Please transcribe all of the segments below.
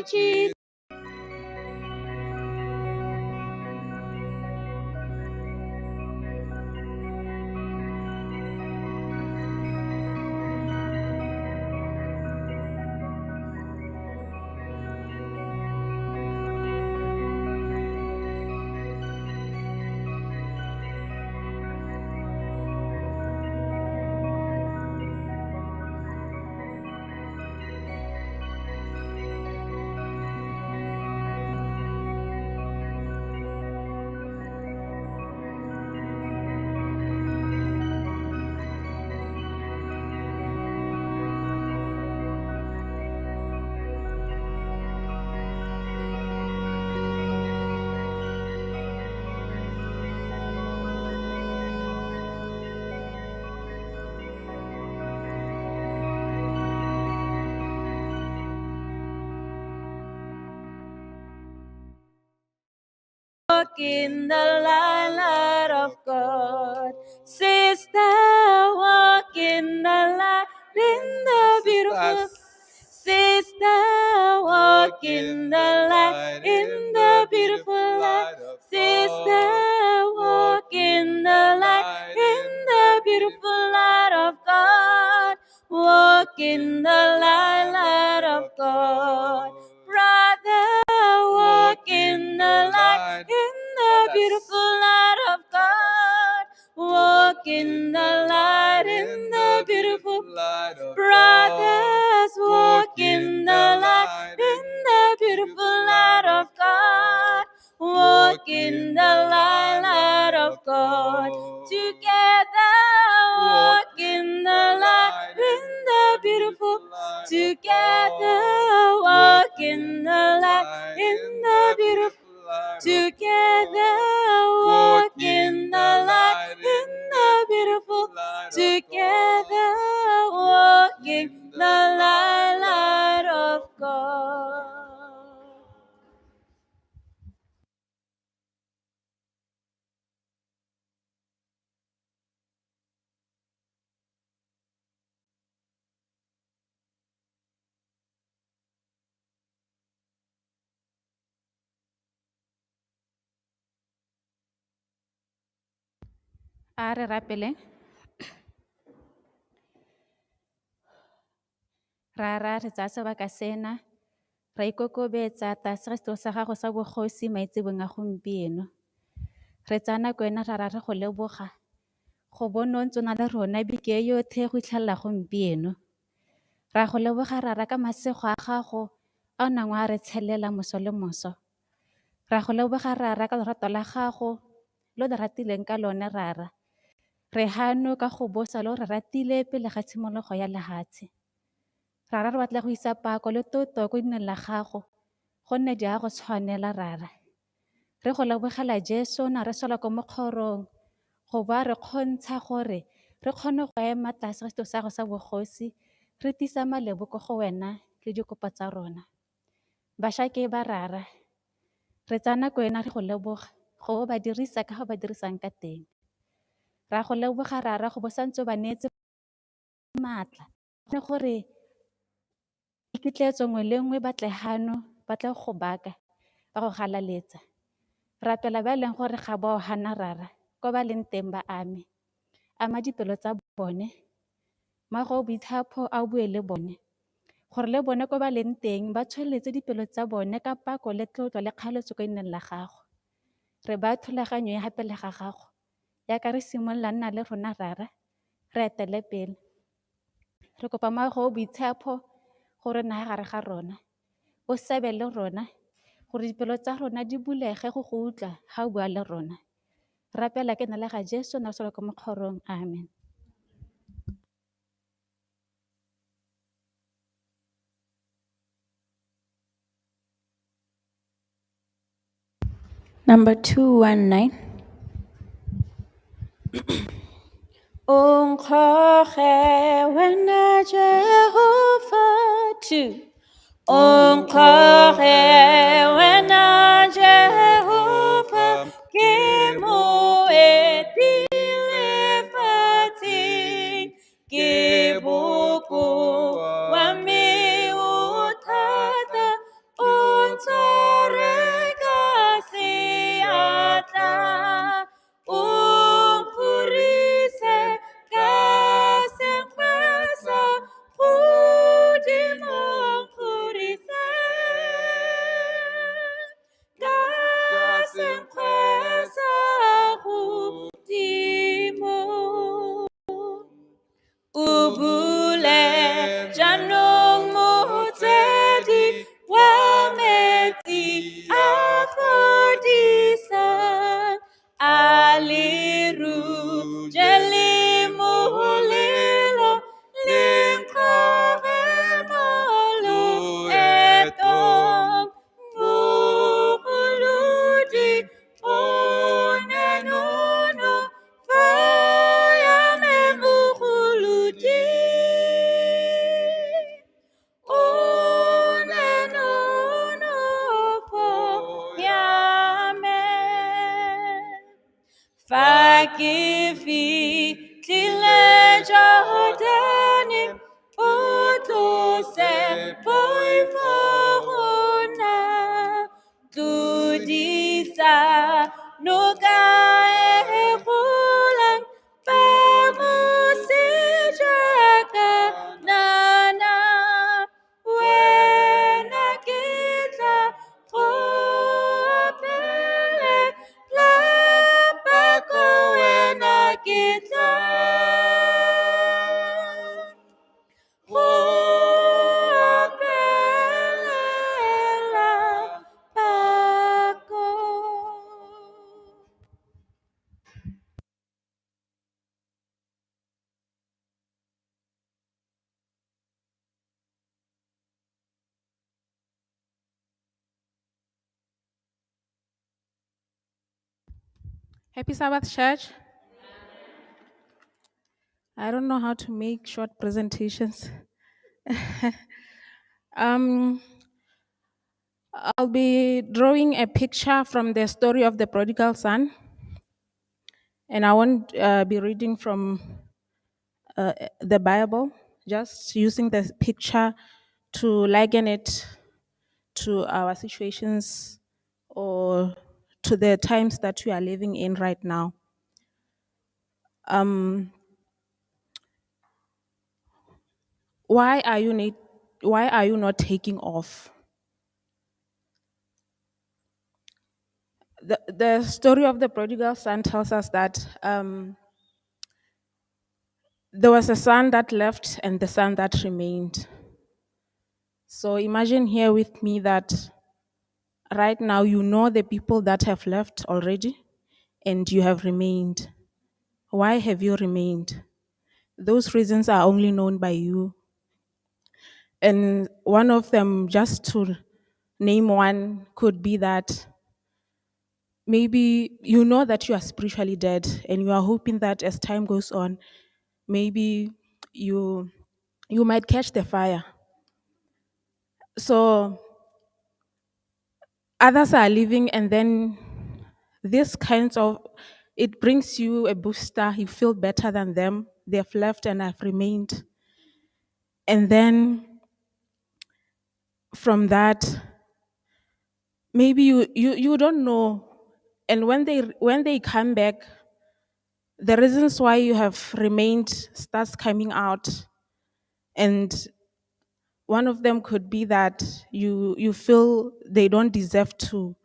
Jesus. Walk in the light of God. Sister, walk in the light, in the beautiful. Sister, walk in the light, in the beautiful light. Sister, walk in the light, in the beautiful light of God. Walk in the light of God. Brother, walk in the light, in the beautiful light of God. Walk in the light, in the beautiful light of brothers, walk in the light, in the beautiful light of God. Walk in the light of God. Together, walk in the light, in the beautiful. Together, walk in the light, in the beautiful. Together, walk in the light, in the beautiful. Together, walk in the light of God. A re rapeleng. Rara, re tsaya sebaka sena, ra ikokobetsa tlase ga setulo sa gago sa bogosi maitseboeng a gompieno. Re tsaya nako ena rara re go leboga go bo o ntse o na le rona beke e yotlhe go itlhelela gompieno. Ra go leboga rara ka masego a gago a o nang o a re tshelela moso le moso. Ra go leboga rara ka lorato la gago lo le ratileng ka lone rara. Re hano ka go bosa le o re ratile pele ga tshimologo ya lehatshe. Rara re batla go isa pako le tlotlo ko dineng la gago gonne di a go tshwanela rara. Re go lebogela Jesu na re sola ko mokgorong go ba re kgontsha gore re kgone go ema tlase ga setulo sa gago sa bogosi re tisa malebo ko go wena le dikopo tsa rona. Bašwa ke ba rara, re tsaya nako ena re go leboga go ba dirisa ka go ba dirisang ka teng. Ra go leboga rara go bo santse o ba neetse maatla gore iketleetso nngwe le nngwe ba tle hano ba tle go baka ba go galaletsa. Rapela ba e leng gore ga ba o hana rara ko ba leng teng ba ame. Ama dipelo tsa bone, moya o boitshepo a o bue le bone gore le bone ko ba leng teng ba tsholetse dipelo tsa bone ka pako le tlotlo le kgaletso ko ineng la gago. Re baya thulaganyo ya ga pele ga gago jaaka re simolola nna le rona rara re etele pele. Re kopa moya o boitshepo gore nna gare ga rona o sebe le rona gore dipelo tsa rona di bulege go go utlwa ga o bua le rona. Rapela ke na le ga Jesu na sola ko mokgorong. Amen. Number 219. Onkgoge wena Jehova 2. Onkgoge wena Jehova ke moeti lefatsheng, ke bokoa wa me o thata, o ke fitlhile Jordane, o tlose poifo go nna. Tlodisa noka e golang fa moseja ka nana. Wena ke tla go opelela pako, wena ke tla go opelela pako. Happy Sabbath, church. I don't know how to make short presentations. I'll be drawing a picture from the story of the prodigal son. And I won't be reading from the Bible, just using the picture to liken it to our situations or to the times that we are living in right now. Why are you need, why are you not taking off? The story of the prodigal son tells us that there was a son that left and the son that remained. So imagine here with me that right now you know the people that have left already and you have remained. Why have you remained? Those reasons are only known by you. And one of them, just to name one, could be that maybe you know that you are spiritually dead and you are hoping that as time goes on, maybe you might catch the fire. So others are leaving, and then this kinds of, it brings you a booster. You feel better than them. They have left and have remained. And then from that, maybe you don't know. And when they come back, the reasons why you have remained starts coming out. And one of them could be that you feel they don't deserve to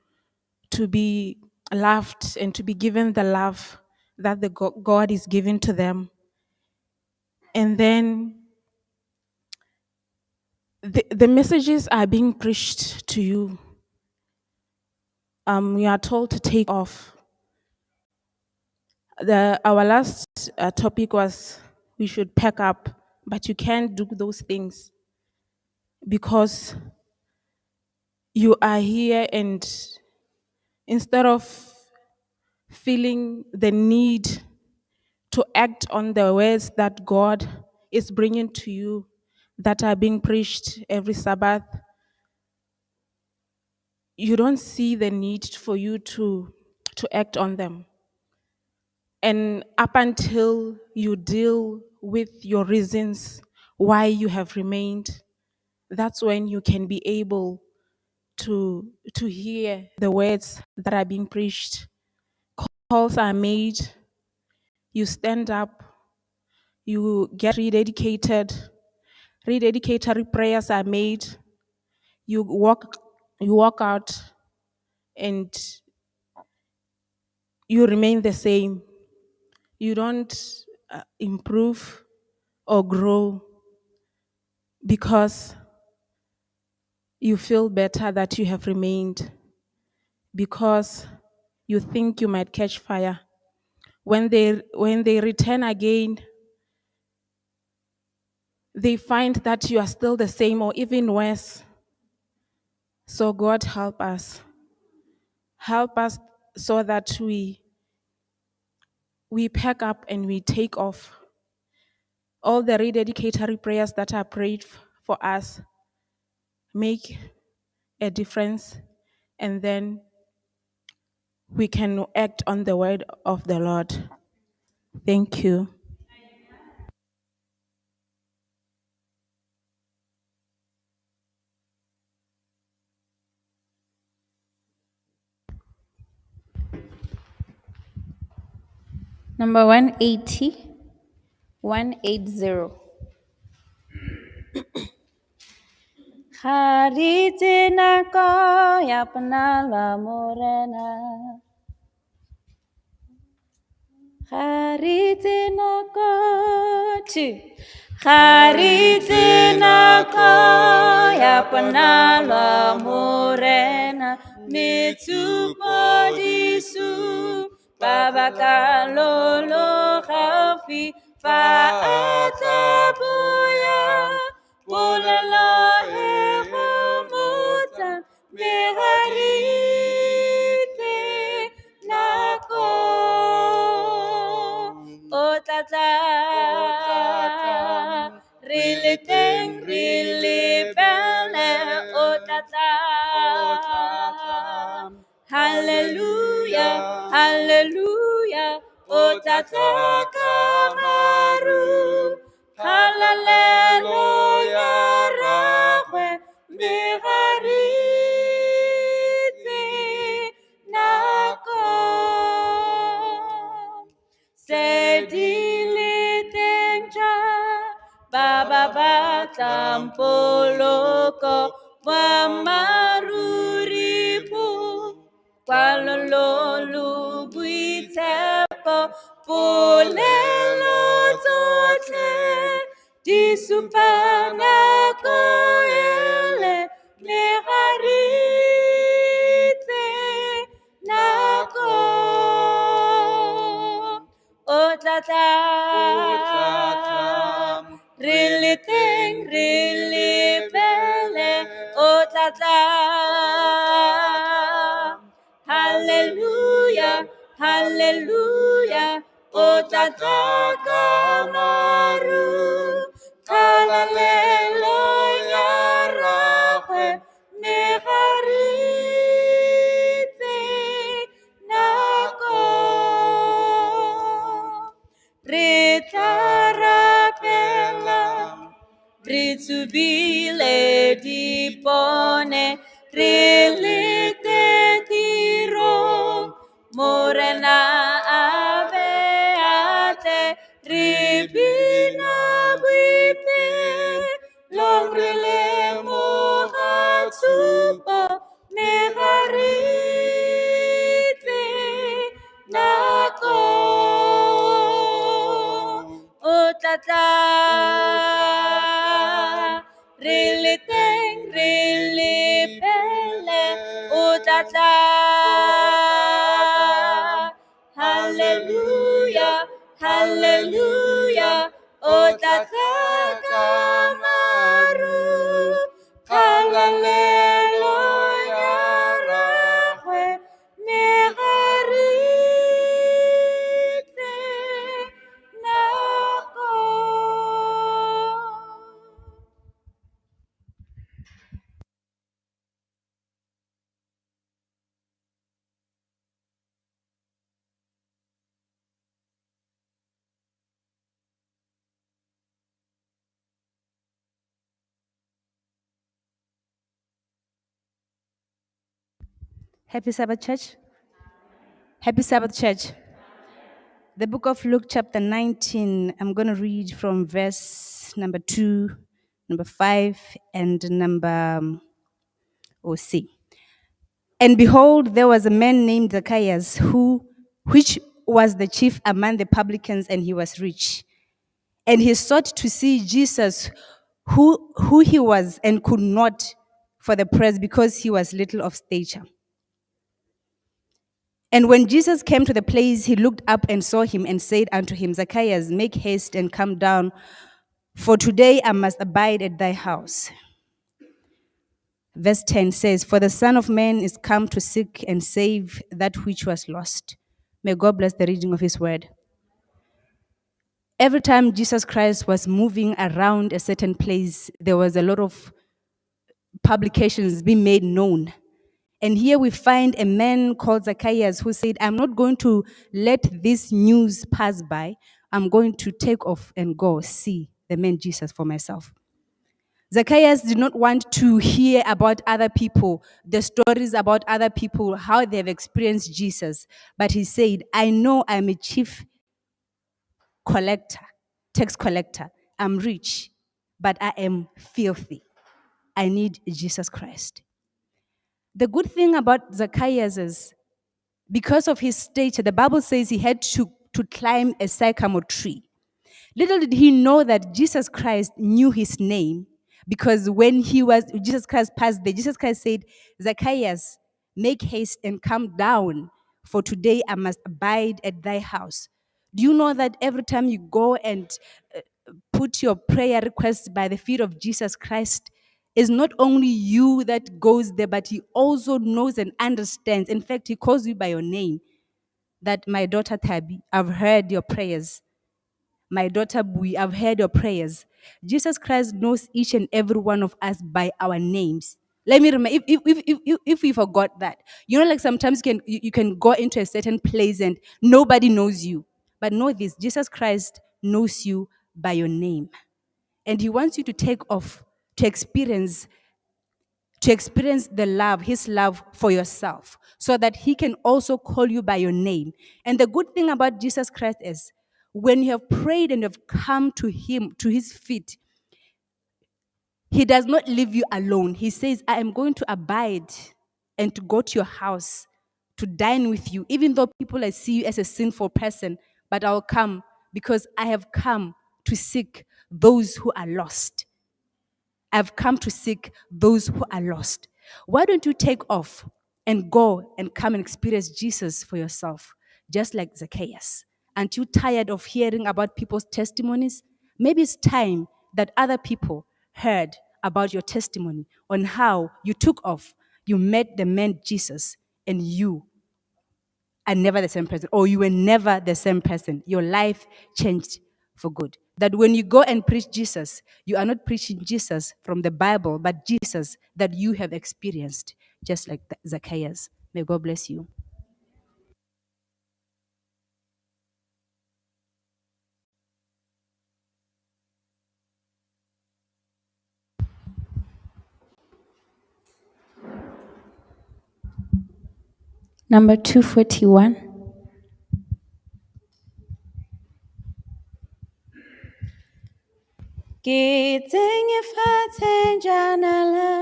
be loved and to be given the love that the God is giving to them. And then the messages are being preached to you. You are told to take off. Our last topic was we should pack up, but you can't do those things because you are here, and instead of feeling the need to act on the words that God is bringing to you that are being preached every Sabbath, you don't see the need for you to act on them. And up until you deal with your reasons why you have remained, that's when you can be able to hear the words that are being preached. Calls are made, you stand up, you get rededicated, rededicatory prayers are made, you walk out, and you remain the same. You don't improve or grow because you feel better that you have remained, because you think you might catch fire. When they return again, they find that you are still the same or even worse. So God help us. Help us so that we pack up and we take off. All the rededicatory prayers that are prayed for us make a difference, and then we can act on the word of the Lord. Thank you. Number 180, 180. Ga re itse nako ya ponalo Morena. Ga re itse nako, two. Ga re itse nako ya ponalo Morena. Metshupo di supa baka lo lo gaufi, fa a tla boya, polelo e gomotsa, mme ga re itse nako. O tla tla, re le teng, re lebele, o tla tla. Hallelujah, hallelujah, o tla tla ka maru. Hallelujah, rragwe, mme ga re itse nako. Se di le teng ja, ba ba batlang poloko, boammaaruri bo kwalo lo lo boitshepo, polelo tsotlhe di supa nako ele, mme ga re itse nako. O tla tla, re le teng, re lebele, o tla tla. Hallelujah, hallelujah, o tla tla ka maru. Kgalalelo ya rragwe, mme ga re itse nako. Re tla rapela, re tsubile dipone, re lete tirong, Morena a be a tle, re bina boipelong, re lemoga tshupo, mme ga re itse nako. O tla tla, re le teng, re lebele, o tla tla. Hallelujah, hallelujah, o tla tla ka maru. Kgalalelo ya rragwe, mme ga re itse nako. Happy Sabbath, Church. Happy Sabbath, Church. The book of Luke, chapter 19, I'm going to read from verse number 2, number 5, and number, oh, C. And behold, there was a man named Zacchaeus, which was the chief among the publicans, and he was rich. And he sought to see Jesus, who he was, and could not for the press, because he was little of stature. And when Jesus came to the place, he looked up and saw him and said unto him, Zacchaeus, make haste and come down, for today I must abide at thy house. Verse 10 says, For the Son of Man is come to seek and save that which was lost. May God bless the reading of his word. Every time Jesus Christ was moving around a certain place, there was a lot of publications being made known. And here we find a man called Zacchaeus who said, I'm not going to let this news pass by. I'm going to take off and go see the man Jesus for myself. Zacchaeus did not want to hear about other people, the stories about other people, how they have experienced Jesus. But he said, I know I'm a chief collector, tax collector. I'm rich, but I am filthy. I need Jesus Christ. The good thing about Zacchaeus is, because of his stature, the Bible says he had to climb a sycamore tree. Little did he know that Jesus Christ knew his name, because when Jesus Christ passed there, Jesus Christ said, Zacchaeus, make haste and come down, for today I must abide at thy house. Do you know that every time you go and put your prayer requests by the feet of Jesus Christ, it's not only you that goes there, but he also knows and understands. In fact, he calls you by your name. That my daughter Tabi, I've heard your prayers. My daughter Bui, I've heard your prayers. Jesus Christ knows each and every one of us by our names. Let me remember, if we forgot that, sometimes you can go into a certain place and nobody knows you. But know this, Jesus Christ knows you by your name. And he wants you to take off, to experience the love, his love for yourself, so that he can also call you by your name. And the good thing about Jesus Christ is, when you have prayed and have come to him, to his feet, he does not leave you alone. He says, I am going to abide and to go to your house, to dine with you, even though people I see you as a sinful person, but I'll come because I have come to seek those who are lost. I've come to seek those who are lost. Why don't you take off and go and come and experience Jesus for yourself, just like Zacchaeus? Aren't you tired of hearing about people's testimonies? Maybe it's time that other people heard about your testimony on how you took off, you met the man Jesus, and you are never the same person, or you were never the same person. Your life changed for good. That when you go and preach Jesus, you are not preaching Jesus from the Bible, but Jesus that you have experienced, just like Zacchaeus. May God bless you. Number 241. Ke tsenye fatshe jaana la.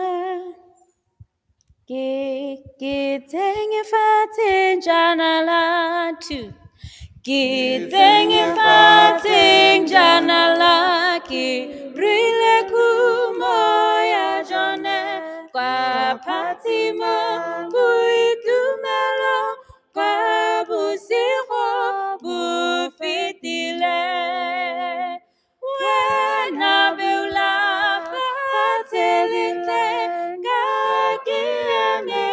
Ke tsenye fatshe jaana la. 2. Ke tsenye fatshe jaana la. Ke rile khumo ya jone. Kwa phatsima boitumelo, kwa bosigo bo fetile. Wena beola fatshe lentle, ka ke eme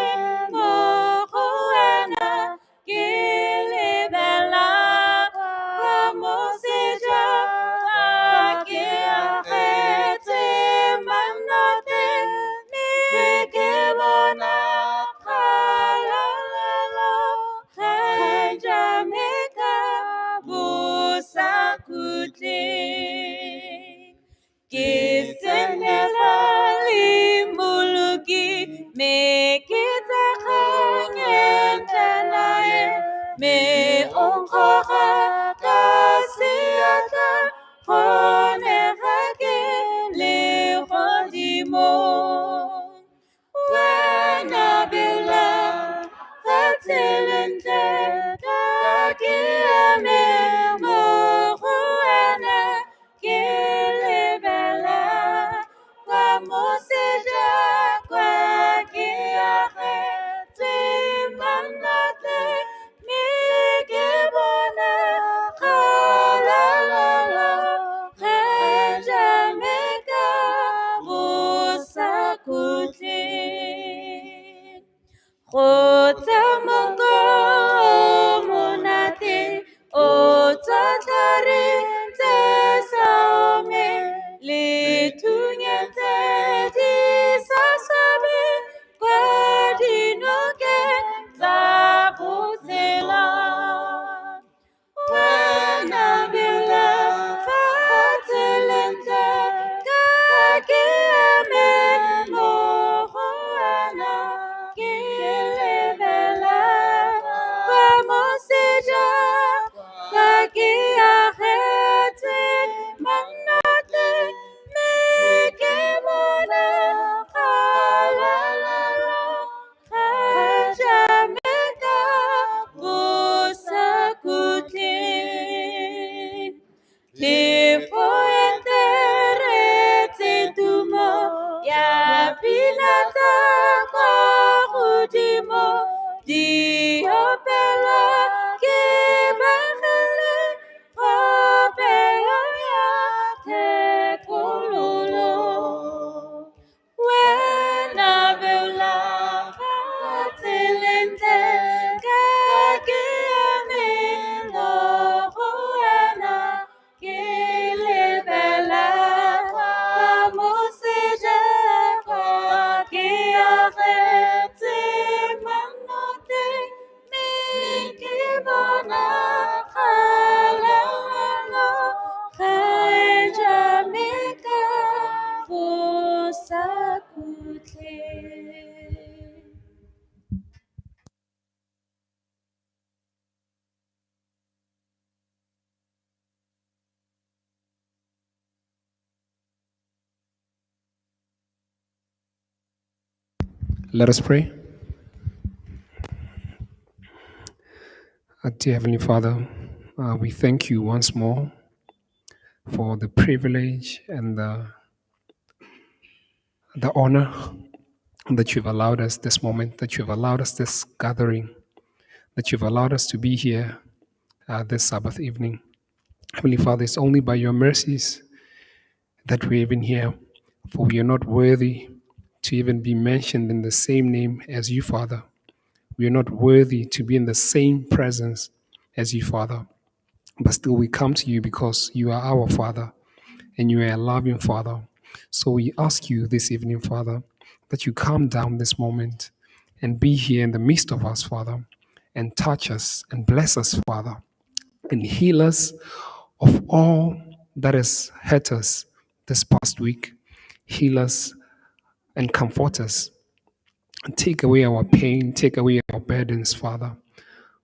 mo go wena, ke lebela kwa moseja, ka ke agetse mannate, mme ke bona kgalalelo, ga ka bo sa khutleng. Ke tsenela le Mmoloki, mme ke tsa kgang e ntle nae, mme o nkgoga ka seatla, gone ga ke legodimong. Wena beola fatshe lentle, ka ke eme mo go wena, ke lebela kwa moseja, kwa ke agetswe mannate, mme ke bona kgalalelo, ga ka bo sa khutleng. Go tla monko o monate, o tswa tlhareng tse sa omeng, le thunya tse di sa swabeng, kwa dinokeng Let us pray. Dear Heavenly Father, we thank you once more for the privilege and the honor that you've allowed us this moment, that you've allowed us this gathering, that you've allowed us to be here this Sabbath evening. Heavenly Father, it's only by your mercies that we're even here, for we are not worthy to even be mentioned in the same name as you, Father. We are not worthy to be in the same presence as you, Father. But still we come to you because you are our Father and you are a loving Father. So we ask you this evening, Father, that you come down this moment and be here in the midst of us, Father, and touch us and bless us, Father, and heal us of all that has hurt us this past week. Heal us and comfort us. And take away our pain, take away our burdens, Father.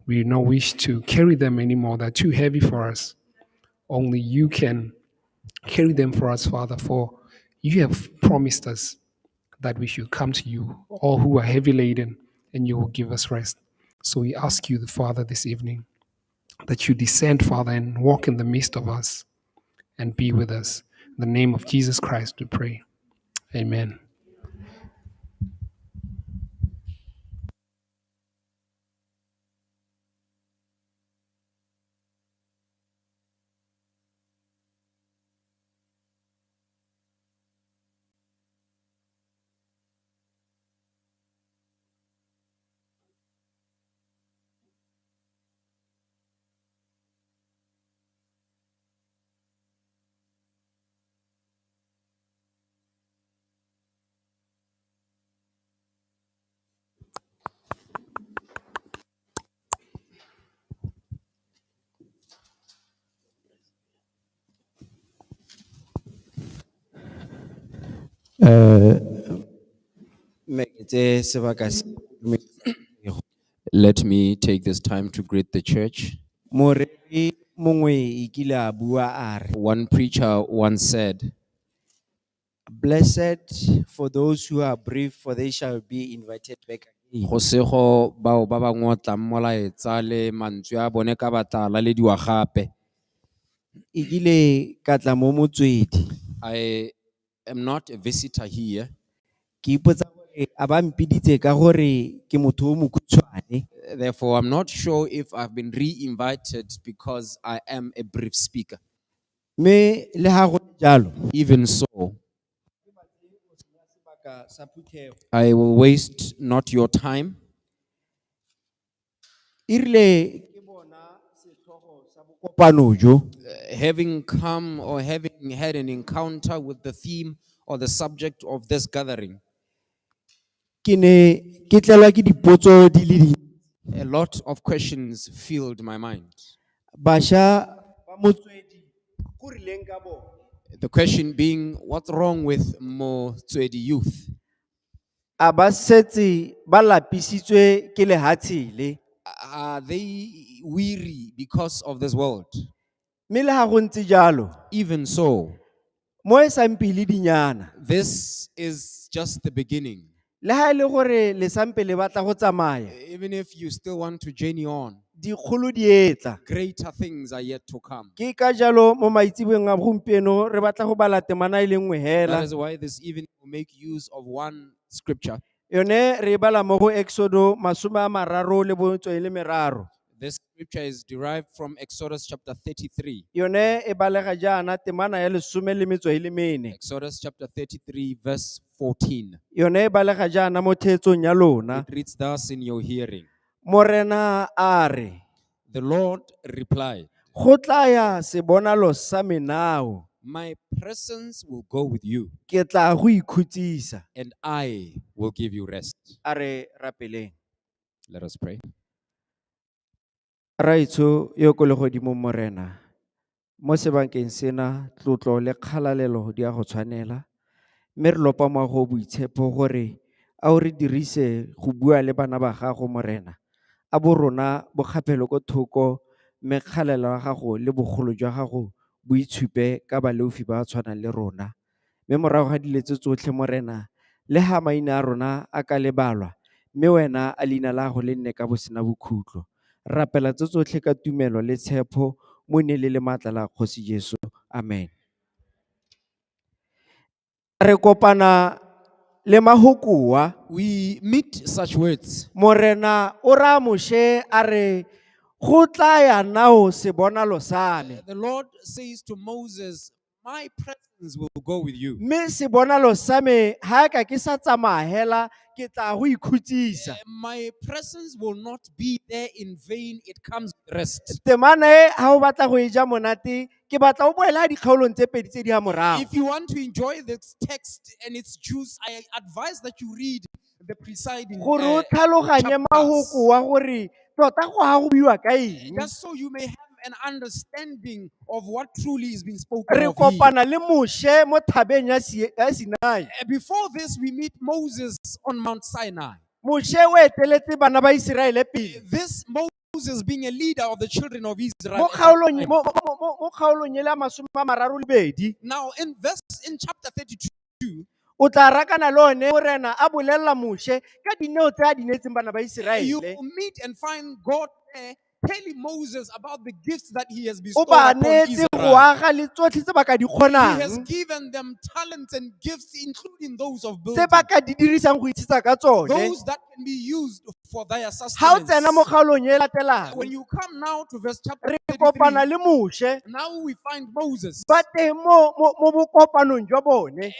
We do not wish to carry them anymore. They're too heavy for us. Only you can carry them for us, Father, for you have promised us that we should come to you, all who are heavy laden, and you will give us rest. So we ask you, the Father, this evening, that you descend, Father, and walk in the midst of us and be with us. In the name of Jesus Christ, we pray. Amen. Let me take this time to greet the church. Moreri mongwe e kile a bua a re, One preacher once said, Blessed for those who are brief, for they shall be invited back again. Go sego bao ba ba ngotlang molaetsa le mantswe a bone ka ba tla lalediwa gape. E kile ka tla mo motswedi. I am not a visitor here. Ke ipotsa gore a ba mpiditse ka gore ke motho o mokhutshwane. Therefore, I'm not sure if I've been re-invited because I am a brief speaker. Mme le ha go le jalo, Even so, I will waste not your time. E rile ke bona setlhogo sa bokopano jo, Having come or having had an encounter with the theme or the subject of this gathering, ke ne ke tlelwa ke dipotso di le dintsi. A lot of questions filled my mind. Bašwa ba motswedi go rileng ka bone? The question being, what's wrong with Motswedi youth? A ba setse ba lapisitswe ke lehatshe le? Are they weary because of this world? Mme le ha go ntse jalo, Even so, mo e sampe le dinyana, this is just the beginning. Le ha e le gore le sampe le batla go tsamaya, Even if you still want to journey on, dikgolo di etla. Greater things are yet to come. Ke ka jalo mo maitseboeng a gompieno re batla go bala temana e le nngwe That hela. is why this evening we make use of one scripture. Yone re e bala mo go Exodo masome a mararo le botso e le meraro. This scripture is derived from Exodus chapter 33. Yone e balega jaana temana ya lesome le metso e le mene. Exodus chapter 33, verse 14. Yone e balega jaana mo theetsong ya lona. It reads thus in your hearing. Morena a re, The Lord replied, Go tla ya sebonalo sa menao, My presence will go with you, ke tla go ikhutsisa. And I will give you rest. A re rapeleng. Let us pray. Raetsho yo ko legodimong Morena, mo sebakeng sena tlotlo le kgalalelo di a go tshwanela, mme re lopa moya o boitshepo gore a o re dirise go bua le bana ba gago Morena, a bo rona bo kgaphelwe ko thoko, mme kgalalelo ya gago le bogolo jwa gago bo itshupe ka baleofi ba ba tshwanang le rona. Mme morago ga dilo tse tsotlhe Morena, Le ha maina a rona a ka lebalwa, mme wena a leina la go le nne ka bosena bokhutlo. Rapela tse tsotlhe ka tumelo le tshepo mo ne le le maatla la Kgosi Jesu. Amen. Re kopana le mahokoa. We meet such words. Morena o raya Moshe a re go tla ya nao sebonalo sa me. The Lord says to Moses, My presence will go with you. Mme sebonalo sa me ha ka ke sa tsamaya hela ke tla go ikhutsisa. My presence will not be there in vain, it comes with rest. Temana e ha o batla go e ja monate ke batla o boela dikgaolong tse pedi tse di ha morago. If you want to enjoy this text and its juice, I advise that you read the preceding Gore o tlhaloganye chapters. mahoko wa gore tota go ha go buiwa ka eng. Just so you may have an understanding of what truly is being spoken Re of here. kopana le Moshe mo thabeng ya ya Sinai. Before this, we meet Moses on Mount Sinai. Moshe o eteletse bana ba Iseraele pele. This Moses being a leader of the children of Israel. Mo at that kgaolong time. mo kgaolong e le ya 32. Now in chapter 32, O tla rakana le one morena a bolella Moshe ka dineo tse a di neetseng bana ba you Iseraele. will meet and find God there telling Moses about the gifts that he has O bestowed ba upon neetse go Israel. aga le tsotlhe tse ba ka di He has kgonang. given them talents and gifts, including those of Tse building, ba ka di dirisang go itshetsa ka tsone. those that can be used for their Ha o sustenance. tsena mo kgaolong e latelang, When you come now to verse chapter re kopana 33, le Moshe now we find Moses ba teng mo bokopanong jwa bone.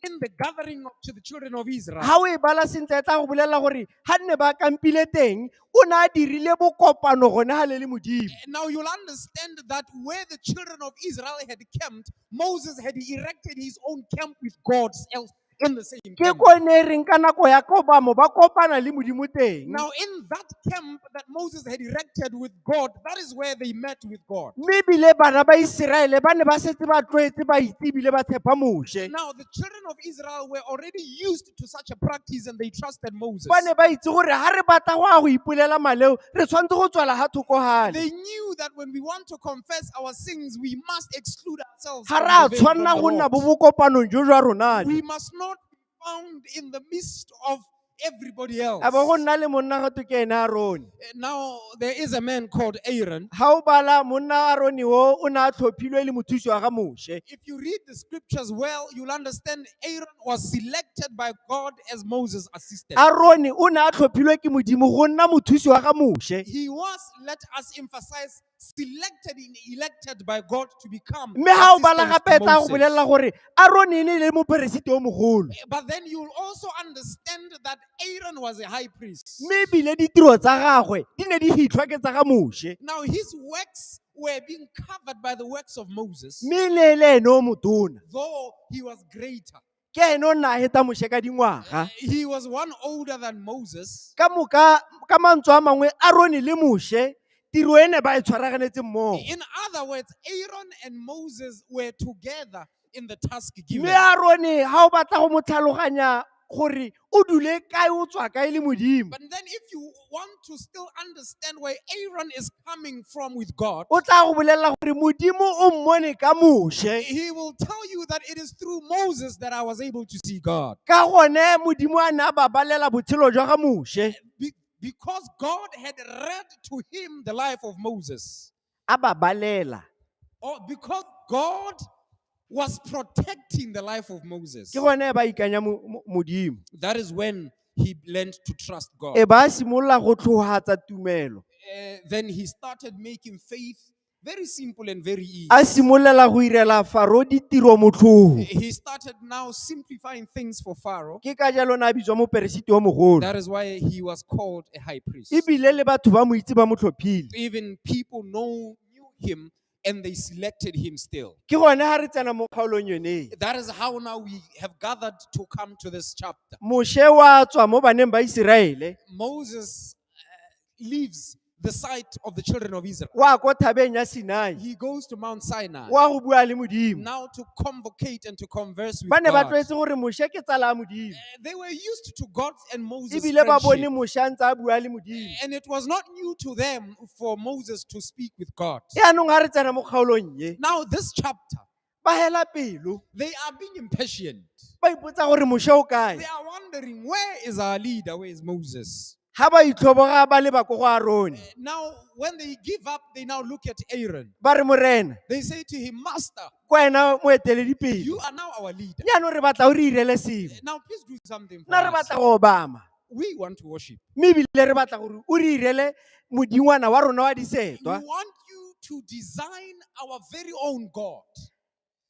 in the gathering of to the children of Israel. Ha o e bala sentle e tla go bolelela gore ha nne ba kampile teng o ne a dirile bokopano gone ha le le Modimo. Now you'll understand that where the children of Israel had camped, Moses had erected his own camp with God else in the same Ke camp. ko ne e reng ka nako ya kobamo ba kopana le Modimo teng. Now, in that camp that Moses had erected with God, that is where they met with God. Mme ebile bana ba Iseraele ba ne ba setse ba tlwaetse ba itse ebile ba tshepa Moshe. Now, the children of Israel were already used to such a practice and they trusted Moses. Ba ne ba itse gore ha re batla go ya go ipolela maleo re tshwanetse go tswela ha thoko gale. They knew that when we want to confess our sins, we must exclude ourselves. Ga from re a the veil, from tshwanela the go nna Lord. bo bokopanong jo jwa rona We jo. must not be found in the midst of everybody else. A bo go nna le monna ga twe ke ene Arone. Now, there is a man called Aaron. Ha o bala monna Arone o o ne a tlhophilwe e le mothusi wa ga Moshe. If you read the scriptures well, you'll understand Aaron was selected by God as Moses' assistant. Arone o ne a tlhophilwe ke Modimo go nna mothusi wa ga Moshe. He was, let us emphasize, selected and elected by God to become Mme ha o bala assistant gape to e tla go Moses. bolelela gore Arone e ne e le moperesiti o mogolo. But then you'll also understand that Aaron was a high priest. Mme ebile ditiro tsa gagwe di ne di hitlhwa ke tsa ga Moshe. Now his works were being covered by the works of Moses, Mme e ne e le ene o motona. though he was greater. Ke ene o nna a heta Moshe ka dingwaga. He was one older than Moses. Ka moka ka mantswe a mangwe Arone le Moshe tiro e ne ba e tshwaraganetse mmogo. In other words, Aaron and Moses were together in the task given. Mme Arone ha o batla go mo tlhaloganya gore o dule kae o tswa kae le Modimo. But then if you want to still understand where Aaron is coming from with God, O tla go bolelela gore Modimo o mmone ka Moshe. he will tell you that it is through Moses that I was able to see God. Ka gone Modimo a ne a babalela botshelo jwa ga Moshe. Because God had read to him the life of Moses. A babalela. Or because God was protecting the life of Moses. Ke gone ba ikanya Modimo. That is when he learned to trust God. E ba simolola go tlhohatsa tumelo. Then he started making faith very simple and very easy. A simolola go irela Faro ditiro motlhoho. He started now simplifying things for Pharaoh. Ke ka jalo na a bitswa moperesiti o mogolo. That is why he was called a high priest. Ebile le batho ba mo itse ba mo tlhophile. Even people knew him and they selected him still. Ke gone ha re tsena mo kgaolong yone. That is how now we have gathered to come to this chapter. Moshe wa tswa mo baneng ba Iseraele. Moses leaves the sight of the children of Israel. Wa ko thabeng ya Sinai. He goes to Mount Sinai. Wa go bua le Modimo. Now to convocate and to converse with Ba ne ba God. tlwaetse gore Moshe ke tsala ya Modimo. They were used to God and Moses' Ebile ba bone friendship. Moshe a ntse a bua le Modimo. And it was not new to them for Moses to speak with God. Yaanong ha re tsena mo kgaolong ye. Now this chapter, Ba hela pelo. They are being impatient. Ba ipotsa gore Moshe o kae. They are wondering, where is our leader? Where is Moses? Ha ba itlhoboga ba leba ko go Arone. Now, when they give up, they now look at Aaron. Ba re morena, They say to him, Master, ke wena moeteledipele. you are now our leader. Jaanong re batla o re irele sengwe. Now, please do something for Nna re us. batla go obama. We want to worship. Mme ebile re batla gore o re irele modingwana wa rona wa We disetwa. want you to design our very own God.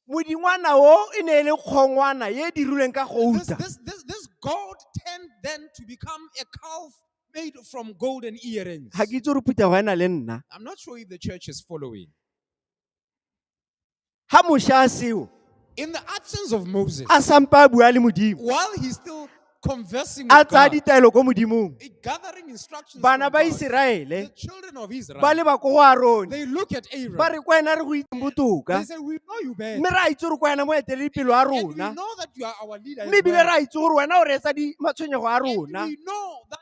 Modingwana o e ne e le kgongwana ye e dirilweng ka This, gouta. this, this, this God turned then to become a calf made from golden earrings. Ga ke itse gore phuthego e na le nna. I'm not sure if the church is following. Ha Moshe a seo, In the absence of Moses, a sampa a bua le Modimo, while he's still conversing a with tsaya God, ditaelo ko Modimong. gathering instructions Bana from ba God, Iseraele the children of Israel, ba leba ko go Arone, they look at Aaron. ba re ko wena re go itseng botoka. They say, we know you better. Mme re a itse gore ko wena moeteledipele wa And we rona. know that you are our leader. as Mme ebile well. re a itse gore wena o reetsa matshwenyego a And rona. we know that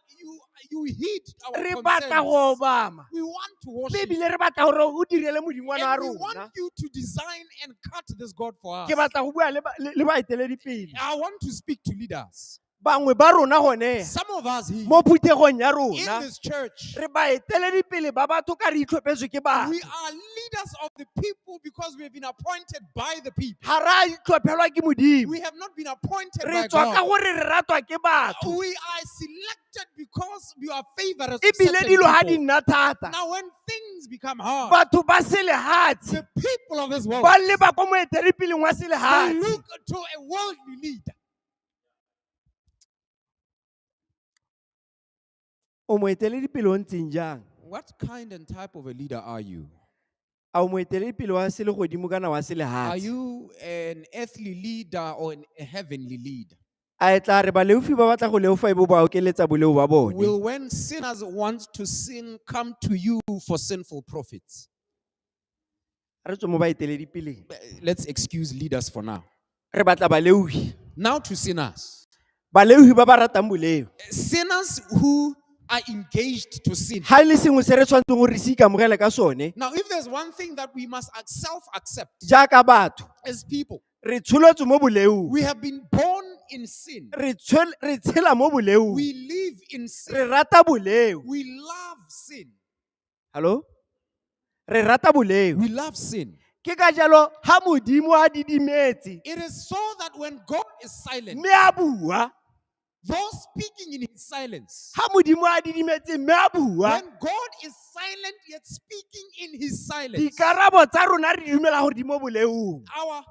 you heed our Re batla concerns. go obama. We want to Mme worship. ebile re batla gore o direle modingwana wa And we rona. want you to design and cut this God for us. Ke batla go bua le baeteledipele. I want to speak to leaders. Bangwe ba rona gone Some of us here mo phuthegong ya in rona this church, re baeteledipele ba batho ka re itlhophetswe ke we batho. are leaders of the people because we have been appointed by the people. Ga re a itlhophelwa ke Modimo. We have not been appointed Re by tswa ka God. gore re ratwa ke batho. We are selected because we are favorites of Ebile certain dilo ha di people. nna thata. Now, when things become hard, Batho ba selehatshe the people of this world ba leba ko moeteledipeleng wa they selehatshe. look to a worldly leader. O moeteledipele o ntseng jang? What kind and type of a leader are you? A o moeteledipele wa selegodimo kana wa Are selehatshe? you an earthly leader or a heavenly leader? A e tla re baleofi ba batla go leofa e bo ba okeletsa boleo ba bone. Will when sinners want to sin come to you for sinful profits? Re tswe mo baeteledipeleng. Let's excuse leaders for now. Re batla baleofi. Now to sinners. Baleofi ba ba ratang boleo. Sinners who are engaged to sin. Ha e le sengwe se re tshwanetseng gore re se ikamogele ka sone Now, if there's one thing that we must self accept jaaka batho, as people, re tsholetswe mo boleong. we have been born in sin, Re tshela mo boleong. we live in sin, Re rata boleo. we love sin. Hello? Re rata boleo. We love sin. Ke ka jalo ha Modimo a didimetse It is so that when God is silent, mme a bua, those speaking in his silence, ha Modimo a didimetse mme a bua, when God is silent yet speaking in his silence, dikarabo tsa rona re dumela gore di mo boleong. our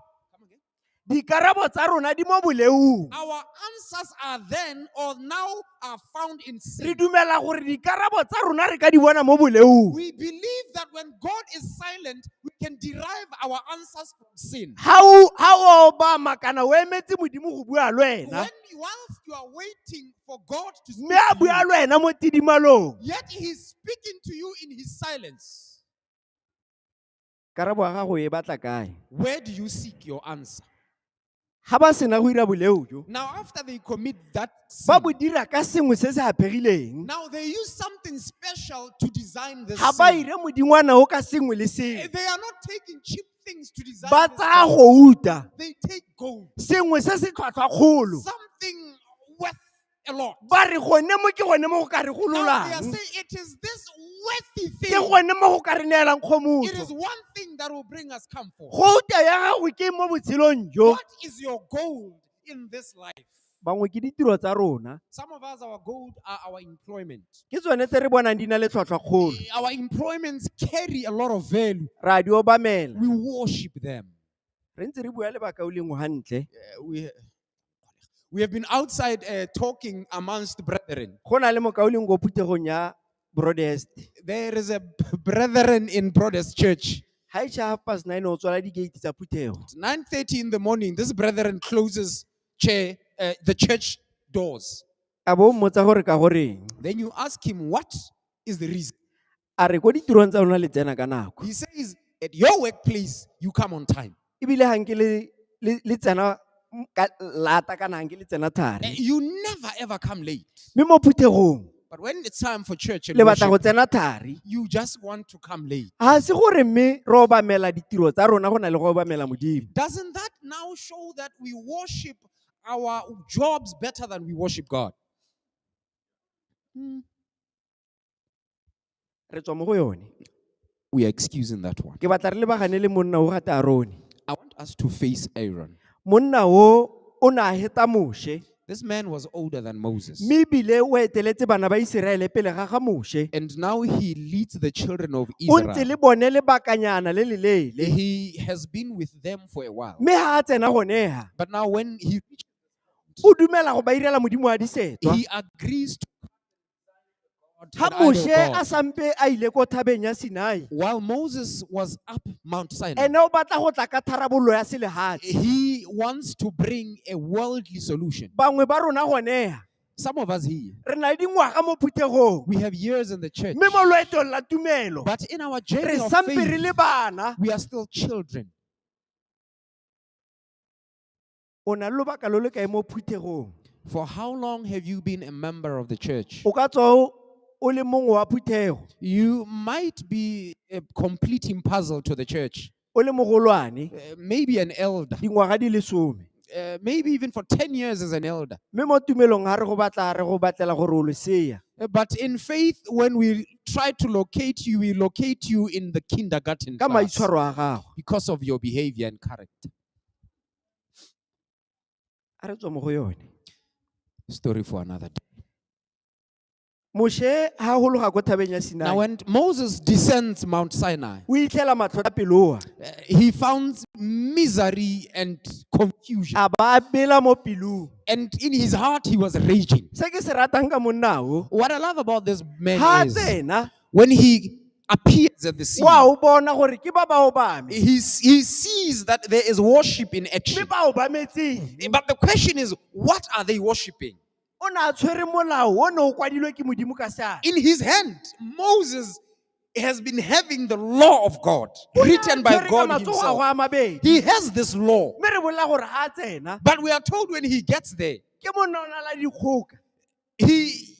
Dikarabo tsa rona di mo boleong. our answers are then or now are found in Re sin. dumela gore dikarabo tsa rona re ka di bona mo boleong. We believe that when God is silent, we can derive our answers from sin. Ha o obama kana o emetse Modimo go bua le wena, Whilst you are waiting for God to speak mme a to bua you, le wena mo tidimalong. yet He is speaking to you in His silence. Karabo ya gago e batla kae? Where do you seek your answer? Ha ba sena go dira boleo jo, Now, after they commit that ba sin, bo dira ka sengwe se se apegileng. now they use something special to design this Ga ba sin. ire modingwana o ka sengwe le sengwe. They are not taking cheap things to design Ba this tsaya God. gouta, They take gold, sengwe se se tlhwatlhwakgolo. something worth a lot. Ba re gone mo ke gone mo go ka re Now they are gololang. saying it is this worthy Ke thing. gone mo go ka re neelang It is kgomotso. one thing that will bring us comfort. Gouta ya gago ke mo botshelong jo. What is your gold in this life? Bangwe ke ditiro tsa rona. Some of us, our gold are our employment. Ke tsone tse re bonang di na le tlhwatlhwakgolo. Our employments carry a lot of value. Re a di obamela. We worship them. Re ntse re bua le bakaulengwe hantle. We have been outside talking amongst brethren. Go na le mokaulengwe ko phuthegong ya Broadest. There is a brethren in Brothers Church. Ha e tjha 9:30 o tswala di-gate tsa phuthego. It's 9:30 in the morning. This brethren closes the church doors. A bo o mmotsa gore ka goreng. Then you ask him, what is the reason? A re ko ditirong tsa lona le tsena ka nako. He says, at your workplace, you come on time. Ebile ha nke le tsena ka lata kana ha nke le tsena thari. You never ever come late. Mme mo phuthegong But when it's time for church and Le batla go worship, tsena thari. you just want to come late. Ha se gore mme re obamela ditiro tsa rona go na le go obamela Modimo. Doesn't that now show that we worship our jobs better than we worship God? Re tswa mo go yone. We are excusing that one. Ke batla re lebagane le monna o gate Arone. I want us to face Aaron. Monna o o ne a heta Moshe This man was older than Moses. mme ebile o eteletse bana ba Iseraele pele ga ga Moshe. And now he leads the children of O ntse Israel. le bone lebakanyana le le leele. He has been with them for a while. Mme ha a tsena gone ha, But now when he reaches, o dumela go ba irela modimo wa disetwa. he agrees to God, Ha an idol Moshe a god. sampe a ile ko thabeng ya Sinai, While Moses was up Mount Sinai, ene o batla go tla ka tharabollo ya selehatshe. he wants to bring a worldly solution. Bangwe ba rona gone ha, Some of us here, re na le dingwaga mo phuthegong, we have years in the church, mme mo loetong la tumelo, but in our re journey of sampe re faith, le bana. we are still children. O na le lobaka lo le kae mo phuthegong? For how long have you been a member of the church? O ka tswa o o le mongwe wa phuthego, You might be a completing puzzle to the church, o le mogolwane, maybe an elder, dingwaga di le some. maybe even for 10 years as an elder. Mme mo tumelong ha re go batla re go batlela gore o lesea. But in faith, when we try to locate you, we locate you in the kindergarten Ka class maitshwaro a gago. because of your behavior and character. A re tswa mo go yone. Story for another day. Moshe ha a gologa ko thabeng ya Now, Sinai, when Moses descends Mount Sinai, o itlhela matlho a peloa. he found misery and confusion. A ba a bela mo pelong. And in his heart, he was raging. Se ke se ratang ka monna o, What I love about this man ha a is tsena, when he appears at the scene, wa o bona gore ke ba ba obame. he sees that there is worship in Mme action. ba obametseng. But the question is, what are they worshiping? O ne a tshwere molao o ne o kwadilwe ke Modimo ka seatla. In his hand, Moses has been having the law of God O ne a written by tshwere ka God matsogo a himself. gagwe a mabedi. He has this law. Mme re bolela gore ha a tsena, But we are told when he gets there, ke monna o na le dikgoka. he,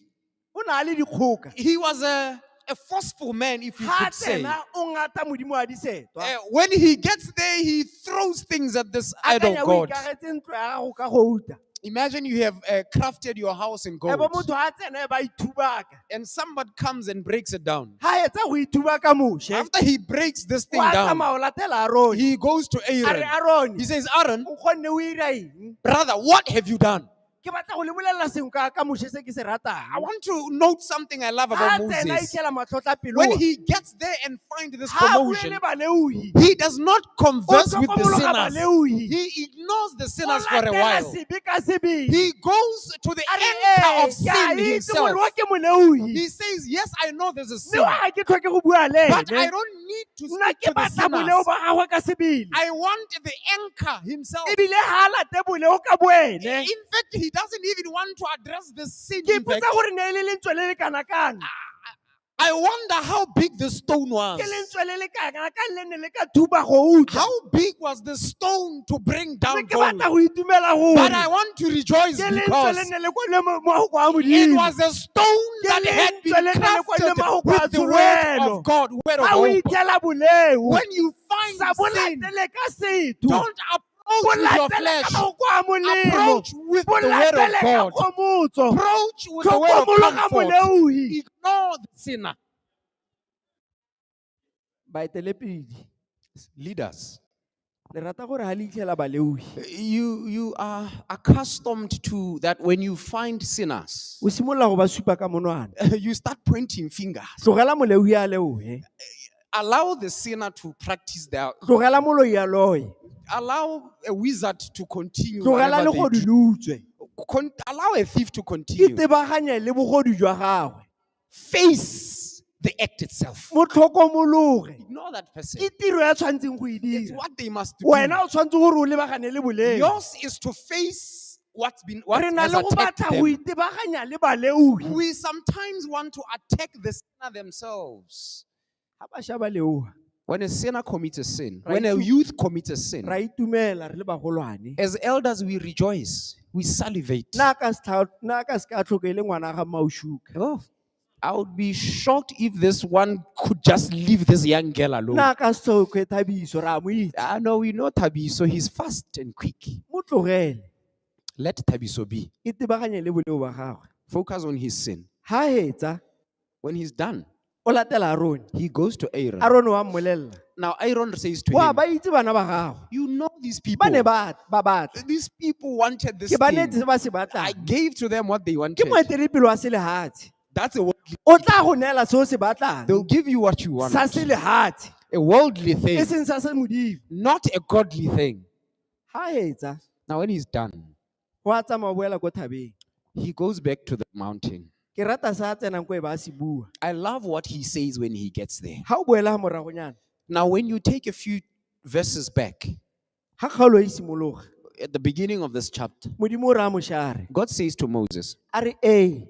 O na le dikgoka. he was a forceful man, if you Ha could say. tsena o ngata Modimo wa disetwa. When he gets there, he throws things at this idol Akanya o god. ikagetse ntlo ya gago ka gouta. Imagine you have crafted your house in E gold, bo motho ha tsena e ba ithubaka. and somebody comes and breaks it down. Ha etsa go ithubaka Moshe, After he breaks this thing wa down, tsamaya o latela Arone. he goes to A re Aaron. Arone, He says, Aaron, o kgonne o ira eng? brother, what have you done? Ke batla go le bolelela sengwe ka Moshe se ke se I ratang. want to note something I love Ha about tsena a Moses. itlhela matlhotlhapelo. When he gets there and finds this Ha a bue commotion, le baleohi. he does not O converse with the hlokomologa sinners. baleohi. He ignores the O sinners for a latela while. sebe ka sebele. He goes to the A re, anchor "Ee, of ke a sin itse himself. gore wa ke moleohi. He says, Yes, I know there's a Mme sin, wa ga ke tlhoke go bua le but I ene. don't need to Nna speak ke to the batla boleo sinners. ba gagwe ka sebele. I want the anchor himself. Ebile ha a late boleo ka boene. In fact, he doesn't even want to address the sin. Ke In fact, ipotsa gore ne e le lentswe le le kana kang. I wonder how big the stone was. Ke lentswe le le kana kang le ne le ka thuba gouta. How big was the stone to bring down Mme ke gold? batla go itumela gore But I want to rejoice ke lentswe le because ne le kwalwe mo mahoko a it Modimo. was a stone Ke that had been lentswe le ne le kwalwe crafted mahoko a with the word tsholofelo. of God, word of Ha o hope. itlhela boleo, When you find sa bo sin, latele ka setho. don't Bo approach with your latele ka flesh. mahoko a molemo. Approach with Bo the word latele of ka God. kgomotso. Approach with the word of Tlhokomologa comfort. moleohi. Ignore the sinner. Baetelepele, Leaders, le rata gore ha le itlhela baleohi, you are accustomed to that when you find sinners, o simolola go ba supa ka monwana. you start pointing fingers. Tlogela moleohi a leohe. Allow the sinner to practice their Tlogela moloi a loye. allow a wizard to continue. Tlogela whatever they legodu do. le utswe. Allow a thief to continue. Itebaganye le bogodu jwa gagwe. Face the act itself. Mo tlhokomologe. Ignore that person. Ke tiro ya tshwanetseng go e It's dira. what they must do. Wena o tshwanetse gore o lebagane le boleo. Yours is to face what's been what Re na has le go attacked batla go them. itebaganya le baleohi. We sometimes want to attack the sinner themselves. Ha bašwa ba leoha, When a sinner commits a sin, Ra when a itu- youth commits a sin, ra itumela re le bagolwane. as elders we rejoice, we salivate. Nna a ka se ka tlhoka e le ngwana ga Mmaoshuka. Oh, I would be shocked if this one could just leave this young girl alone. Nna ka sokwe Thabiso ra mo itse. I know we know Thabiso, he's fast and quick. Mo tlogele. Let Thabiso be. Itebaganye le boleo ba gagwe. Focus on his sin. Ha hetsa, When he's done, o latela Aaron. he goes to Aaron. Aaron wa mmolella. Now Aaron says to Wa him, ba itse bana ba gago. You know these people. Ba ne ba batla. These people wanted this Ke ba thing. neetse se ba se I batlang. gave to them what they Ke wanted. moeteledipele wa selehatshe. That's a worldly. O tla go neela se o se batlang. They'll give you what you want. Sa selehatshe. A worldly E thing, seng sa se modimo. not a godly thing. Ha hetsa, Now, when he's done, wa tsamaya o boela ko thabeng. he goes back to the mountain. Ke rata sa tsenang ko e ba se bua. I love what he says when he gets there. Ha o boela moragonyana, Now, when you take a few verses back, ha kgaolo e simologa, at the beginning of this chapter, Modimo o raya Moshe a re, God says to Moses, a re ee,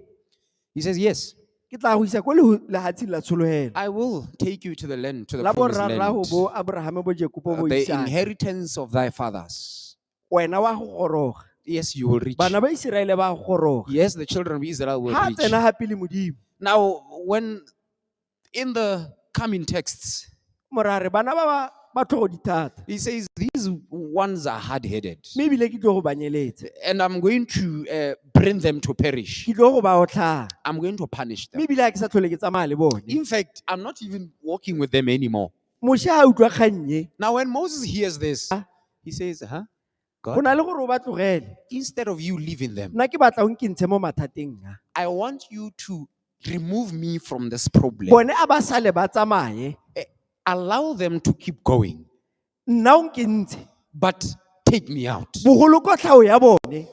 He says, Yes, ke tla go isa ko lehatsheng la tsholohelo. I will take you to the land, to the La promised borrarrago land, bo Abraham bo Jakobo bo the Isaka. inheritance of thy fathers. Wena wa go goroga. Yes, you will reach. Bana ba Iseraele ba go goroga. Yes, the children of Israel will Ha reach. tsena gape le Modimo, Now, when in the coming texts, mora re bana ba tlhogo di thata. he says, These ones are hard headed, Mme ebile ke tlo go ba nyeletsa. and I'm going to bring them to perish. Ke tlo go ba otlhaya. I'm going to punish them. Mme ebile ha ke sa tlhole ke tsamaya le bone. In fact, I'm not even walking with them anymore. Moshe ha a utlwa kgang e, Now, when Moses hears this, he says, Huh? go God, na le gore o ba tlogele. instead of you leaving them, Nna ke batla o nkentshe mo mathateng a. I want you to remove me from this problem. Bone a ba sale ba tsamaye, Allow them to keep going, nna o nkentshe. but take me out. Bogolo kotlhao ya bone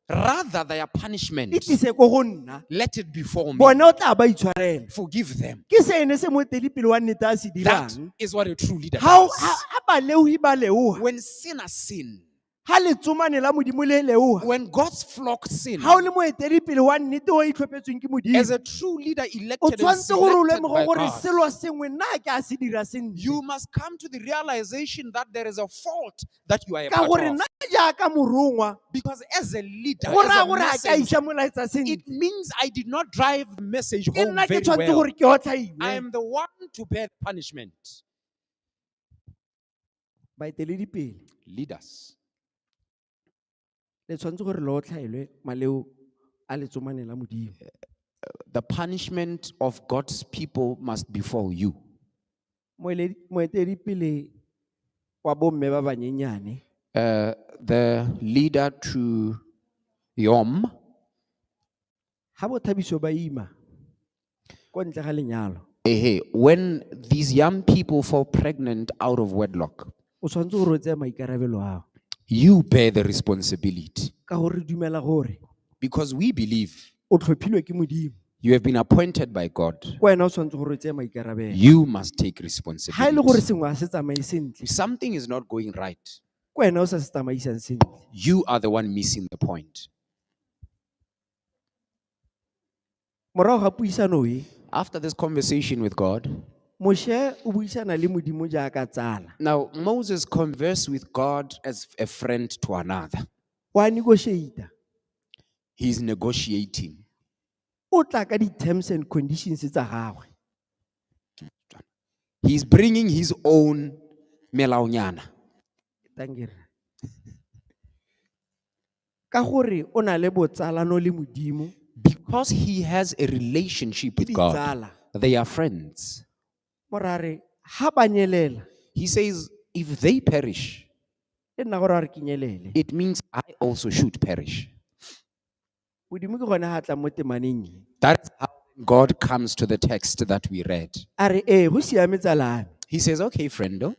Rather, their punishment, e tlise ko go nna. let it befall me. Bone o tla ba itshwarela. Forgive them. Ke sene se moeteledipele wa nnete a se That dirang. is what a true leader Ha does. ha baleohi ba leoha, When sinners sin, ha letsomane la Modimo le leoha, when God's flock sin, ha o le moeteledipele wa nnete o itlhophetsweng ke Modimo, as a true leader o elected and tshwanetse gore o selected lemoge by gore God, selo sengwe nna ke a se dira sentle. you must come to the realization that there is a fault that you are a Ka part gore of. nna jaaka morongwa, Because as a leader, go as raya a gore ha ke a messenger, isa molaetsa sentle. it means I did not drive the message Ke home nna ke very tshwanetse well. gore ke otlhaiwe. I am the one to bear the punishment. Baeteledipele, Leaders, le tshwanetse gore le otlhaelwe maleo a letsomane la Modimo. the punishment of God's people must befall you. Moeteledipele wa bomme ba banyenyane, The leader to Yom, ha bo Thabiso ba ima ko ntle ga lenyalo, Ehe, when these young people fall pregnant out of wedlock, o tshwanetse gore o tseye maikarabelo ao. you bear the responsibility Ka gore re dumela gore because we believe o tlhophilwe ke Modimo. you have been appointed by God. Ke wena o tshwanetse gore o tseye maikarabelo. You must take Ha e le gore responsibility. sengwe ha se tsamaye sentle, If something is not going right, ke wena o sa se tsamaisang sentle. you are the one missing the point. Morago ga puisano e, After this conversation with God, Moshe o buisana le Modimo jaaka tsala. now Moses conversed with God as a friend to another. Wa negotiate-a. He's negotiating. O tla ka di-terms and conditions tsa gagwe. He's bringing his own melaonyana. Thank you. Ka gore o na le botsalano le Modimo, Because he has a relationship ke with God. ditsala. They are friends. Morare, ha ba nyelela, He says, if they perish, le nna gore a re ke nyelele. it means I also should perish. Modimo ke gone ha tla mo temaneng e. That's how God comes to the text that we read. A re, ee, go siame tsala ya me. He says, okay, friendo,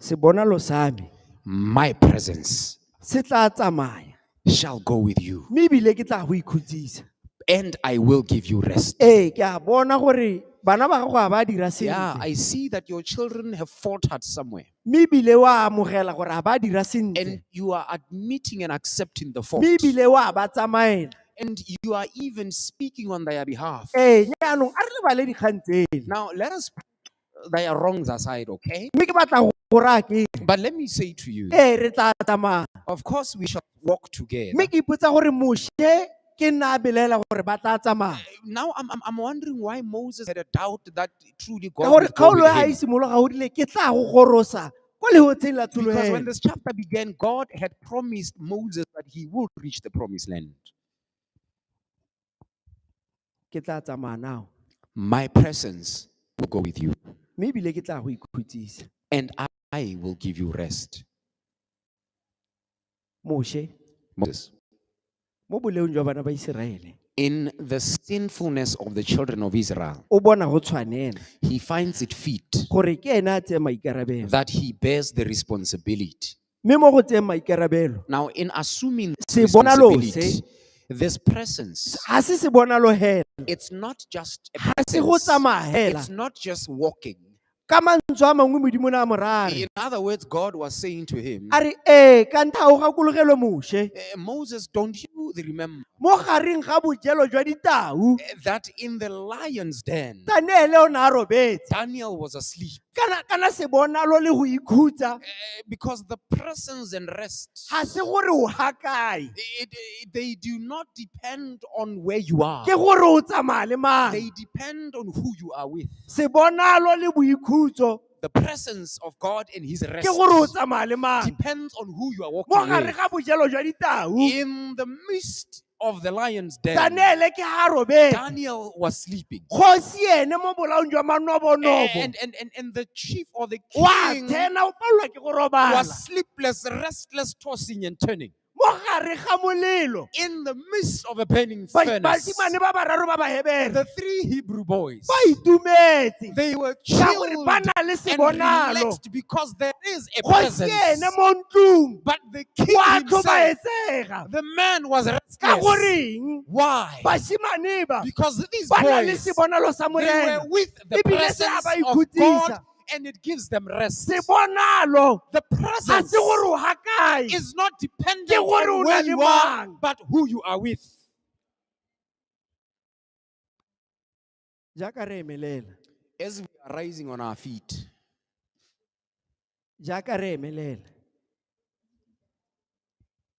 Sebonalo sa me my presence se tla tsamaya, shall go with you, mme ebile ke tla go ikhutsisa. and I will give you rest. Ee, ke a bona gore bana ba gago ha ba dira Yeah, sentle. I see that your children have faltered somewhere, Mme ebile wa amogela gore ha ba dira sentle. and you are admitting and accepting the fault, Mme ebile wa ba tsamaela. and you are even speaking on their behalf. Ee, jaanong a re lebale dikgang tsele. Now, let us put their wrongs aside, okay? Mme ke batla go raya ke But let me say to you, ee, re tla tsamaya. of course, we shall walk together. Mme ke ipotsa gore Moshe ke nna a belaela gore ba tla tsamaya. Now I'm wondering why Moses had a doubt that truly Ka God gore would go kgaolo with e a e him. simologa o rile ke tla go gorosa ko lefatsheng la Because when tshologelo. this chapter began, God had promised Moses that he would reach the promised land. Ke tla tsamaya nao. My presence will go with you, Mme ebile ke tla go ikhutsisa. and I will give you rest. Moshe, Moses. mo boleong jwa bana ba Iseraele, In the sinfulness of the children of Israel, o bona go tshwanela he finds it fit gore ke ene a tseye maikarabelo. that he bears the responsibility. Mme mo go tseyeng maikarabelo, Now, in assuming this Sebonalo responsibility, this presence, ga se sebonalo hela, it's not just a ga se go presence, tsamaya hela. it's not just walking. Ka mantswe a mangwe Modimo o ne a mo raya a re, In other words, God was saying to him, a re ee ka ntlha o gakologelwe Moshe Moses, don't you remember mo gareng ga bojelo jwa ditau that in the lion's den, Daniele o ne a robetse. Daniel was asleep? Kana sebonalo le go ikhutsa Because the presence and rest, ga se gore o ha kae, they do not depend on where you are. ke gore o tsamaya le mang. They depend on who you are with. Sebonalo le boikhutso The presence of God and his rest ke gore o tsamaya le mang. depends on who you are Mo walking gare with. ga bojelo jwa ditau In the midst of the lion's den, Daniele ke ha robetse. Daniel was sleeping. Kgosi ene mo bolaong jwa manobonobo And the chief or the wa king thena o palelwa ke go robala. was sleepless, restless, tossing and turning. Mo gare ga molelo In the midst of a burning furnace, basimane ba bararo ba Bahebere the three Hebrew boys, ba itumetse they were ka gore chilled ba na le and sebonalo. relaxed because there is a Kgosi presence. ene mo ntlong But the king wa himself, tlhobaetsega the man was ka restless. goreng Why? basimane ba Because these ba na le boys, sebonalo sa they were Morena with the ebile se a presence ba of ikhutsisa. God, and it gives them rest. Sebonalo The ga presence se gore o ha kae, is not dependent Ke gore on o na where le you are, mang. but who you are with. Jaaka re emelela, As we are rising on our feet, jaaka re emelela,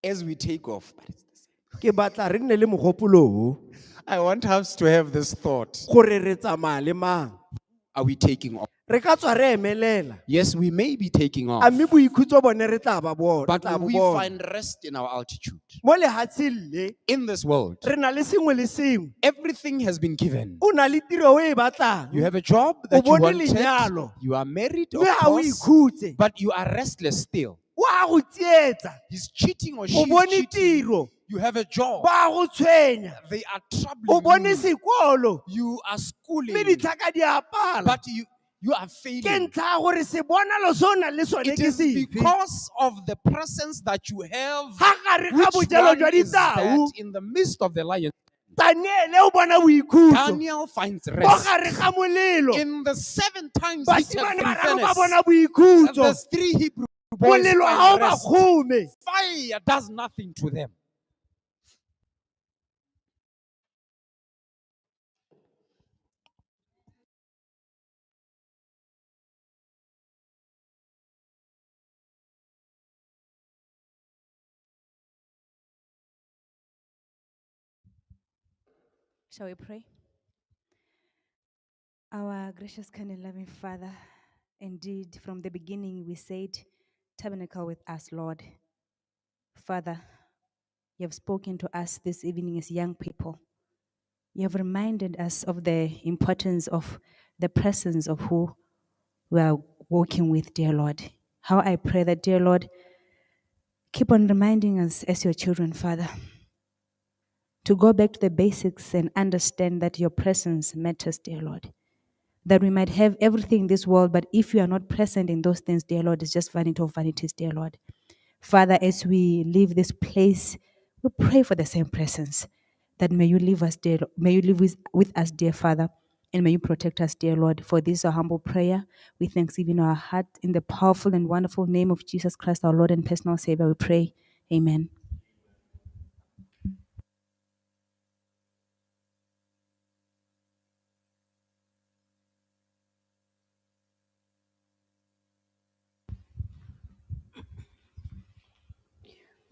as we take off, but it's the same. ke batla re nne le mogopolo o I want us to have this thought. gore re tsamaya le mang. Are we taking off? Re ka tswa re emelela, Yes, we may be taking off, a mme boikhutso bone re tla ba bona, but tla will bo we bona. find rest in our altitude? Mo lehatsheng le In this world, re na le sengwe le sengwe. everything has been given. O na le tiro o e batlang, You have a job that you bone wanted. lenyalo. You are married, of mme ga o course, ikhutse, but you are restless still. o a go tsietsa. He's cheating or O she's bone cheating. tiro, You have a job. ba go tshwenya. They are O troubling bone you. sekolo, You are mme schooling, ditlhaka di a pala. but you are Ke failing. ntlha ya gore sebonalo se o nang le sone It ke is sefe. because of the presence that you have. Ga gare ga Which bojelo one jwa is that ditau, in the midst of the lion? Daniele o bona boikhutso. Daniel finds Mo rest. gare ga molelo, In the seven times heated basimane bararo ba furnace, bona boikhutso. the three Hebrew boys Molelo ga o find ba rest. kgome. Fire does nothing to them. Shall we pray? Our gracious, kind, and loving Father, indeed, from the beginning we said, tabernacle with us, Lord. Father, you have spoken to us this evening as young people. You have reminded us of the importance of the presence of who we are walking with, dear Lord. How I pray that, dear Lord, keep on reminding us as your children, Father, to go back to the basics and understand that your presence matters, dear Lord. That we might have everything in this world, but if you are not present in those things, dear Lord, it's just vanity of vanities, dear Lord. Father, as we leave this place, we pray for the same presence. That may you leave us, dear, may you live with us, dear Father, and may you protect us, dear Lord. For this our humble prayer, we thanksgiving in our heart, in the powerful and wonderful name of Jesus Christ, our Lord and personal Savior, we pray. Amen.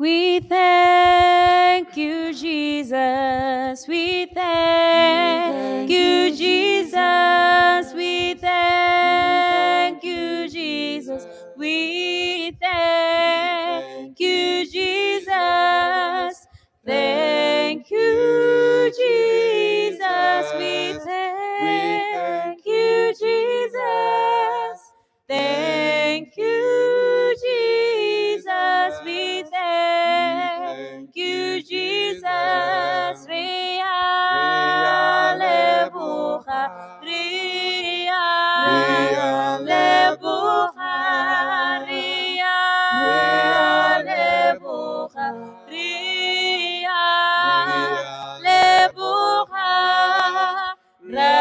We thank you, Jesus. We thank you, Jesus. We thank you, Jesus. We thank you, Jesus. Thank you, Jesus. We thank you, Jesus. Thank you, Jesus. We thank you, Jesus. Re a leboga, re a leboga, re a leboga, re a leboga, ra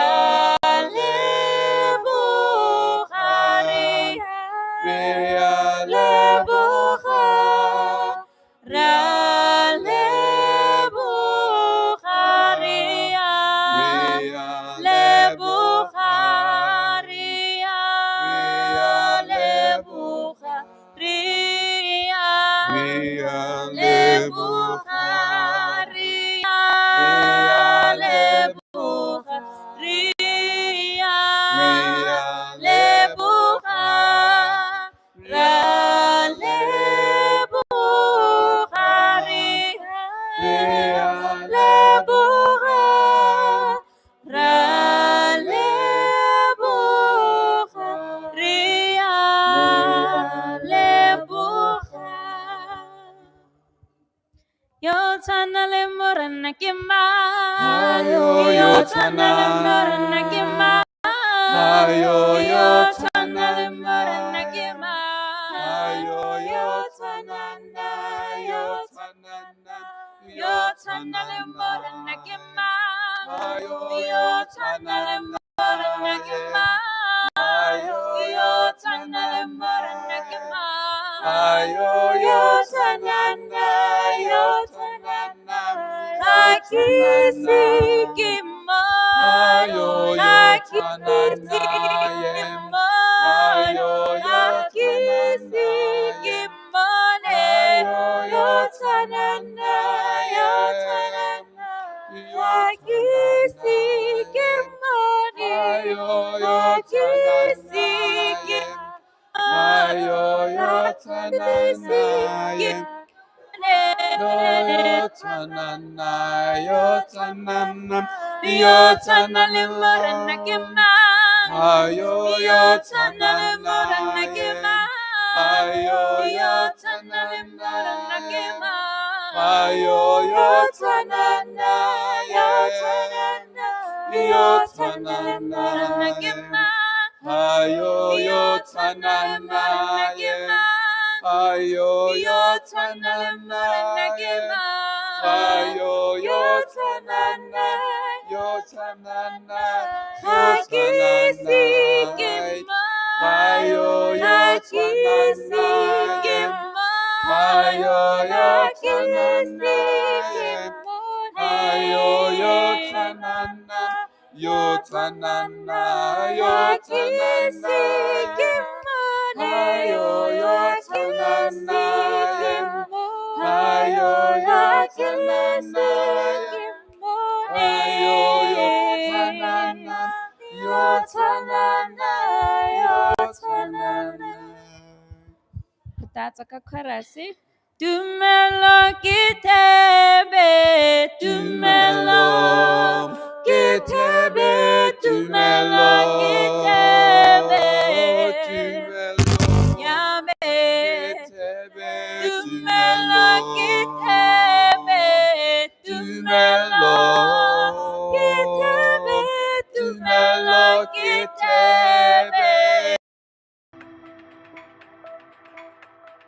leboga, re a leboga, ra leboga, re a leboga, re a leboga, re a leboga, re a leboga, re a leboga, ra leboga, re a leboga, ra leboga, re a leboga. Yo tshwana le Morena ke mang? Yo tshwana le Morena ke mang? Yo tshwana le Morena ke mang? Yo tshwana na, yo tshwana na, yo tshwana le Morena ke mang? Yo tshwana le Morena ke mang? Yo tshwana le Morena ke mang? Yo tshwana na, yo tshwana na, ga ke ise ke mmone, ga ke ise ke mmone, ga ke ise ke mmone. Yo tshwana na, yo tshwana na, ga ke ise ke mmone, ga ke ise ke mmone, ga ke ise ke Yo tshwana le Morena ke mang? Yo tshwana le Morena ke mang? Yo tshwana le Morena ke mang? Yo tshwana na, yo tshwana na, yo tshwana le Morena ke mang? Yo tshwana le Morena ke mang? Yo tshwana le Morena ke mang? Yo tshwana na, yo tshwana na, ga ke ise ke mmone, ga ke ise ke mmone, ga ke ise ke mmone. Yo tshwana na, yo Ga ke tshwana ise ke mmone, yo ga ke tshwana ise na, ke mmone, ga ke ise ke mmone. Yo tshwana na, yo tshwana na. Re tla tswa ka chorus. Tumelo ke